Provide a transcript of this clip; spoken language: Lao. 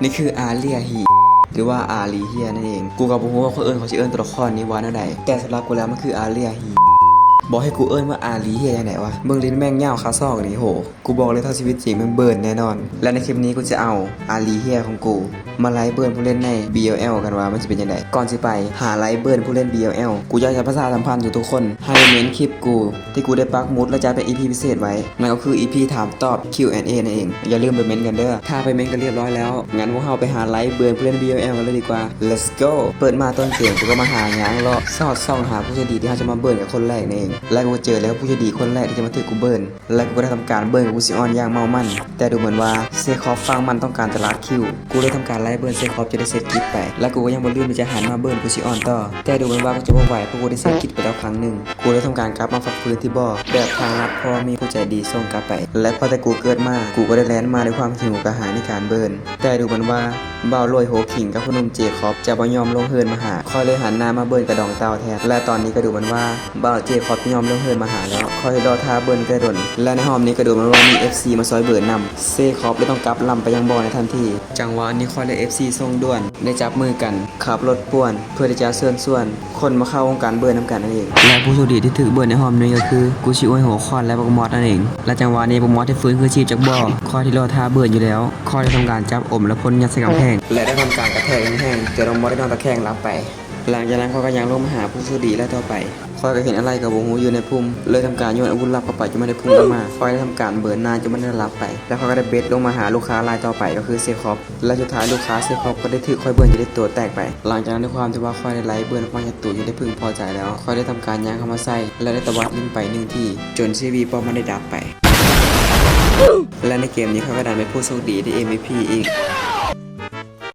ນີ້ຄືອາເລຍຮີ ຫຼືວ່າອາລີເຮຍນັ້ນເອງ. ກູກໍບໍ່ຮູ້ວ່າຄົນອື່ນເຂົາຊິເອີ້ນຕົວລະຄອນນີ້ວ່າແນວໃດ, ແຕ່ສຳລັບກູແລ້ວມັນຄືອາເລຍຮີ. ບອກໃຫ້ກູເອີ້ນວ່າອາລີເຮຍຈັ່ງໃດວະ? ເບິ່ງລີ້ນແມ່ງຍາວຄາຊອກນີ້ ໂຫ ກູບອກເລີຍ ຖ້າຊີວິດຈິງແມ່ງເບີນແນ່ນອນ. ແລະໃນຄລິບນີ້ກູຈະເອົາອາລີເຮຍຂອງກູມາໄລ່ເບີນຜູ້ຫຼິ້ນໃນ BLL ກັນວ່າມັນຊິເປັນຈັ່ງໃດ. ກ່ອນຊິໄປຫາໄລ່ເບີນຜູ້ຫຼິ້ນ BLL ກູຢາກຈະປະຊາສຳພັນທຸກໆຄົນໃຫ້ເມັນຄລິບກູ ທີ່ກູໄດ້ປັກໝຸດ ແລະ ຈັດເປັນ EP ພິເສດໄວ້, ນັ້ນກໍຄື EP ຖາມຕອບ Q and A ນັ້ນເອງ. ຢ່າລືມໄປເມັນກັນເດີ. ຖ້າໄປເມັນກັນຮຽບຮ້ອຍແລ້ວ, ງັນພວກເຮົາໄປຫາໄລ່ເບີນຜູ້ຫຼິ້ນ BLL ກັນເລີຍດີກວ່າ. Let's go. ເປີດມາຕົ້ນເກມ, ກູກໍມາຫາຍ່າງເລາະຊອດສ່ອງຫາຜູ້ໂຊກດີທີ່ເຮົາຈະມາເບີນກັບຄົນແລກນັ້ນເອງ. ແລະ ກູກໍເຈີແລ້ວຜູ້ໂຊກດີຄົນແລກທີ່ຈະມາຖືກກູເບີນ. ແລະ ກູກໍໄດ້ທຳການເບີນກັບ Gusion ຢ່າງເມົາມັນ. ແຕ່ດູເໝືອນວ່າ Seikop ຝັ່ງມັນຕ້ອງການຈະລາດຄິວ. ກູເລີຍທຳການໄລ່ເບີນ Seikop ຈົນໄດ້ເສັດກິດໄປ. ແລະ ກູກໍຍັງບໍ່ລືມທີ່ຈະຫັນມາເບີນ Gusion ຕໍ່. ແຕ່ດູເໝືອນວ່າກູຈະບໍ່ໄຫວ, ເພາະກູໄດ້ເສັດກິດໄປແລ້ວຄັ້ງໜຶ່ງ. ກູເລີຍທຳການກັບມາພັກຟື້ນທີ່ບໍ່ ແບບທາງລັດ ເພາະວ່າມີຜູ້ໃຈດີສົ່ງກັບໄປ. ແລະ ພໍແຕ່ກູເກີດມາ, ກູກໍໄດ້ແລ່ນມາດ້ວຍຄວາມຫິວກະຫາຍໃນການເບີນ. ແຕ່ດູເໝືອນວ່າ ບ່າວຫຼວຍໂຮຄິງກັບພໍ່ໜຸ່ມ Jacob ຈະບໍ່ຍອມລົງເຮືອນມາຫາ. ຂ້ອຍເລີຍຫັນໜ້າມາເບີນກະດອງເຕົ້າແທນ. ແລະ ຕອນນີ້ກໍດູເໝືອນວ່າ ບ່າວ Jacob ຈະຍອມລົງເຮືອນມາຫາແລ້ວ. ຂ້ອຍລໍຖ້າເບີນກໍໄດ້ດົນ. ແລະ ໃນຮອບນີ້ກໍດູເໝືອນວ່າມີ FC ມາຊ່ອຍເບີນນຳ. Seikop ເລີຍຕ້ອງກັບລຳໄປຍັງບໍ່ໃນທັນທີ. ຈັງຫວະນີ້ຂ້ອຍ ແລະ FC ສົ່ງດ່ວນ ໄດ້ຈັບມືກັນ ຂັບລົດປ່ວນ ເພື່ອທີ່ຈະເຊີນຊວນຄົນມາເຂົ້າໂຄງການເບີນນຳກັນນັ້ນເອງ. ແລະ ຜູ້ໂຊກດີທີ່ຖືກເບີນໃນຮອບນີ້ກໍຄື Gusion ຫົວຂອນ ແລະ ບັກມອດນັ້ນເອງ. ແລະ ຈັງຫວະນີ້ບັກມອດໄດ້ຟື້ນຄືຊີບຈັກບໍ່. ຂ້ອຍໄດ້ລໍຖ້າເບີນຢູ່ແລ້ວ. ຂ້ອຍໄດ້ທຳການຈັບອົມ ແລະ ພົ່ນຍັດໃສ່ກຳແພງ ແລະ ໄດ້ທຳການກະແທກແຮງໆ ຈົນບັກມອດໄດ້ນອນຕະແຄງຫຼັບໄປ. ຫຼັງຈາກນັ້ນ ຂ້ອຍກໍຍ່າງລົງມາຫາຜູ້ໂຊກດີລາຍຕໍ່ໄປ. ຂ້ອຍກໍເຫັນອາໄລກັບວົງຮູ້ຢູ່ໃນພຸ່ມ, ເລີຍທຳການໂຍນອາວຸດລັບເຂົ້າໄປ ຈົນມັນໄດ້ພຸ່ງລົງມາ. ຂ້ອຍໄດ້ທຳການເບີນໜ້າ ຈົນມັນໄດ້ຫຼັບໄປ. ແລະ ຂ້ອຍກໍໄດ້ເບັດລົງມາຫາລູກຄ້າລາຍຕໍ່ໄປ ກໍຄື Seikop. ແລະ ສຸດທ້າຍລູກຄ້າ Seikop ກໍໄດ້ຖືກຂ້ອຍເບີນຈົນໄດ້ຕົວແຕກໄປ. ຫຼັງຈາກນັ້ນ ດ້ວຍຄວາມທີ່ວ່າຂ້ອຍໄດ້ໄລ່ເບີນພວກສັດຕູຈົນໄດ້ເພິ່ງພໍໃຈແລ້ວ, ຂ້ອຍໄດ້ທຳການຍ່າງເຂົ້າມາໃສ່ ແລະ ໄດ້ຕະວັດຫຼິ້ນໄປໜຶ່ງທີ ຈົນຊີວິດພວກມັນໄດ້ດັບໄປ. ແລະ ໃນເກມນີ້ ຂ້ອຍກໍດັນເປັນຜູ້ໂຊກດີໄດ້ MVP ອີກ.